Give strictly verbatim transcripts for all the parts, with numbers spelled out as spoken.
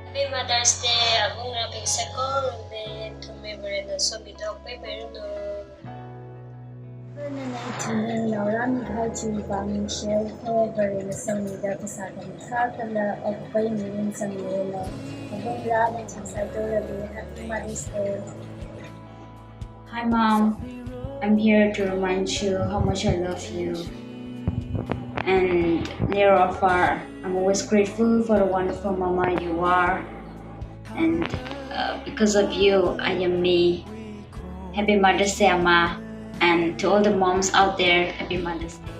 Happy Mother's Day, avungarābing saikorali, nathumli Varena somida okpaimeiranu. Nana ithumli naongarāmikahai chiwuivang ningshihaira, Varena somida phasā khamathā kala okpai mirin sangmilu. Avungarā nathum saikorali Happy Mother's Day. Hi, Mom. I'm here to remind you how much I love you. And near or far, I'm always grateful for the wonderful mama you are. And uh, because of you, I am me. Happy Mother's Day, Ama. And to all the moms out there, Happy Mother's Day.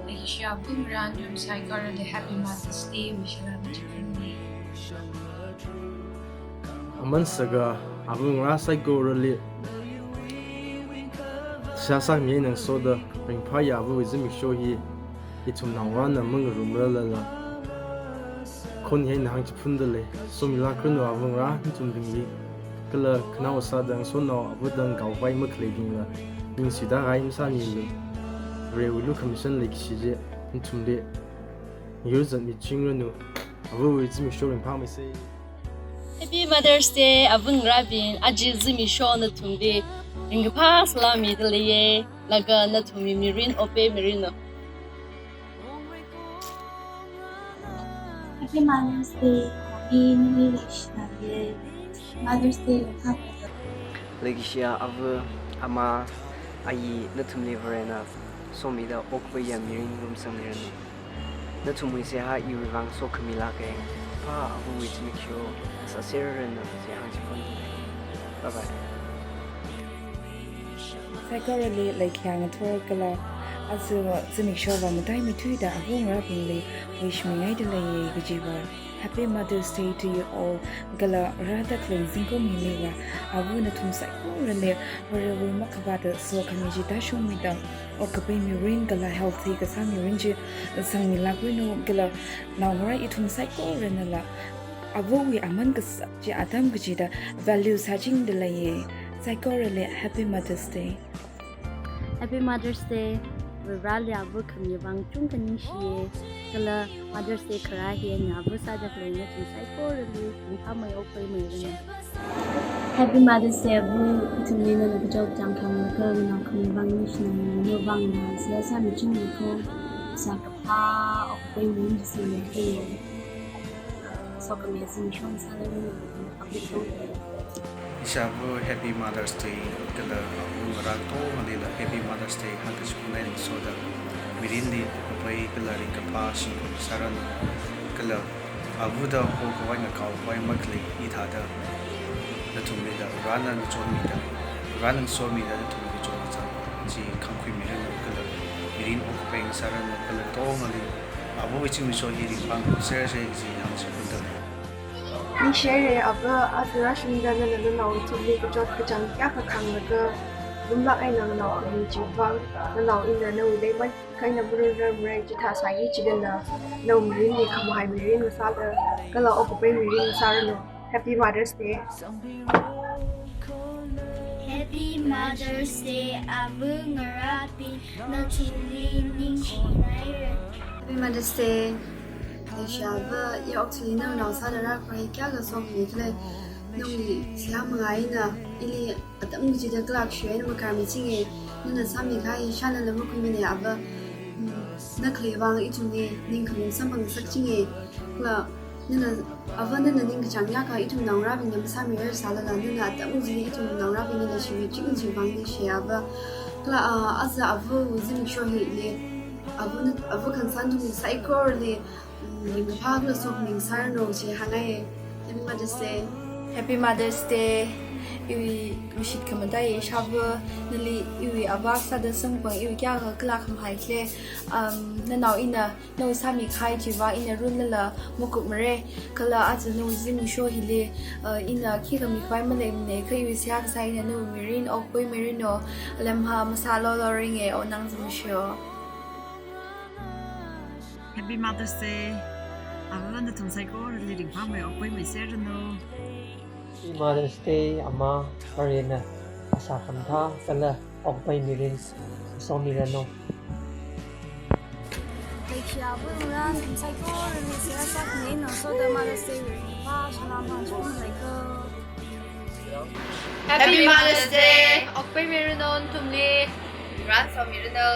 Leikashiya avungarā nathum saikorali Happy Mother's Day, wishlā machipun ni. Aman sāga avungarā saikorali seihā sāmi eina ngasoda ringphāya avawui zimiksho hi ithum naongarāna mangarumralala khon hi eina hāngchiphunda lei. Somilākranu avungarā nathumbingli. Kala khanao sāda ngasotnao avāda ngakaopai makhaleibingla ningshida hai masāmilu. Varewui lukhamashan leikashi chi nathumli yurzatmichingranu. Avawui zimiksho ringphāmeisei. Happy Mother's Day, avungarābing. Aja zimiksho nathumli ringkaphā sālāmida leiye. Laga nathumwui mirin okpaimeiranu. Happy Mother's Day, Mami, nali leishinaye. Mother's Day, lukha. Leikashiya ava, ama, ayi, nathumli Varena somida okpaiya mirin ngarumsangmiranu. Nathumwui seihā iwuivang sokhamilāka. Phā avawui zimiksho sāserranu, seihā hāngchipun. Bye bye. Saikorali leikashiya ngathor kala aja zimiksho vāmataimeithuida avungarābingli wish mingaida leiye kajiva Happy Mother's Day to you all. Kala rāda khalei zingkum hiliva ava nathum saikorali Varewui makhavāta sokhami chi tāshungmida okkapai mirin kala healthy kasā mirin chi sangmilākranu. Kala naongarā ithum saikoranala avawui aman kasā chi atam kachida value sāchingda leiye. Saikorali Happy Mother's Day. Happy Mother's Day. Vareli ava khamiwui vang chungkha ningshiye. Kala Mother's Day kharā hi eina ava sāda khalei nathum saikorali ringphāmei okpaimeiranu. Happy Mother's Day, ava. Ithumli nana kachot kachāng khanglaga nganao khamiwui vang ningshina, nawui vangna seihā sāmichinglu ko. Sākaphā okpai mirin sangmilu. Sokhami zimiksho sālāmira. Ishāva Happy Mother's Day kala avungarā katongalila Happy Mother's Day hāngkachiphun eina ngasoda mirinli okkapai kala ringkaphā shimkhur sāranu. Kala avāda hokhavai ngakaopai makhalei hithāda nathumlila Varena ngachonmida, Varena ngasomida nathumli chonchang chi khangkhuimiranu kala mirin okkapai ngasāranu kala katongali avawui zimiksho hi ringphāngaruiserse kaji hāngchiphunda lei. Ningshihaira ava, aja rāshungda nana nanao ithumli kachot kachāng kayākha khanglaga, lumlāk eina nganao khami chiwuivang, nanao ina nawui leiman kha eina marunrarmara, chithā sāki jilala nawui mirinli khamahai mirin ngasāda, kala okkapai mirin ngasāranu. Happy Mother's Day. Happy Mother's Day, avungarābing, nathumli ningshinaira. Happy Mother's Day. Leishiya ava, i okathuili nawui nao sāda rākahai kayākha sokhami khalei, nawui seihā manga eina ili atam kachida kala kashui eina makarmichinge. Nana sāmikahai shānala makhuimane ava. Mm, na khaleiwui vang ithumli ningkhamun samphangngasakchinge. Kala nana, ava nana ningkachāng kayākha ithum naongarābingna masāmirar sālala, nana atam kachida ithum naongarābingli leishimiching chiwui vang ningshiya ava. Kala, ah, aja avawui zimiksho hili, ava na, ava khangasan nathum saikorali, mm, ringkaphā kala sokhami ngasāranu chi hāngngaiye. Happy Mother's Day. Happy Mother's Day. Iwui mashit khamataiya ishāva, nali iwui avā sāda samphang, iwui kayākha kala khamahai khalei, um, nanao ina nawui sāmikahai chiwui vang ina runlala makupmara. Kala aja nawui zimiksho hili, uh, ina khikha mikhavai maleimane, kha iwui seihā kasā eina nawui mirin okpaimeiranu. Lemha masālolo ringe, o nang zimiksho. Happy Mother's Day. Ava nathum saikorali ringphāmei okpaimeiseranu. Happy Mother's Day, ama, Varena phasā khamathā kala okpai mirin somiranu. Shiyabui wuran, ithum saikorali seihā sākhami, naosoda Mother's Day wui eina salam hāngchingmilāka. Happy Mother's Day, okpaimiranu nathumli. Ran somiranu.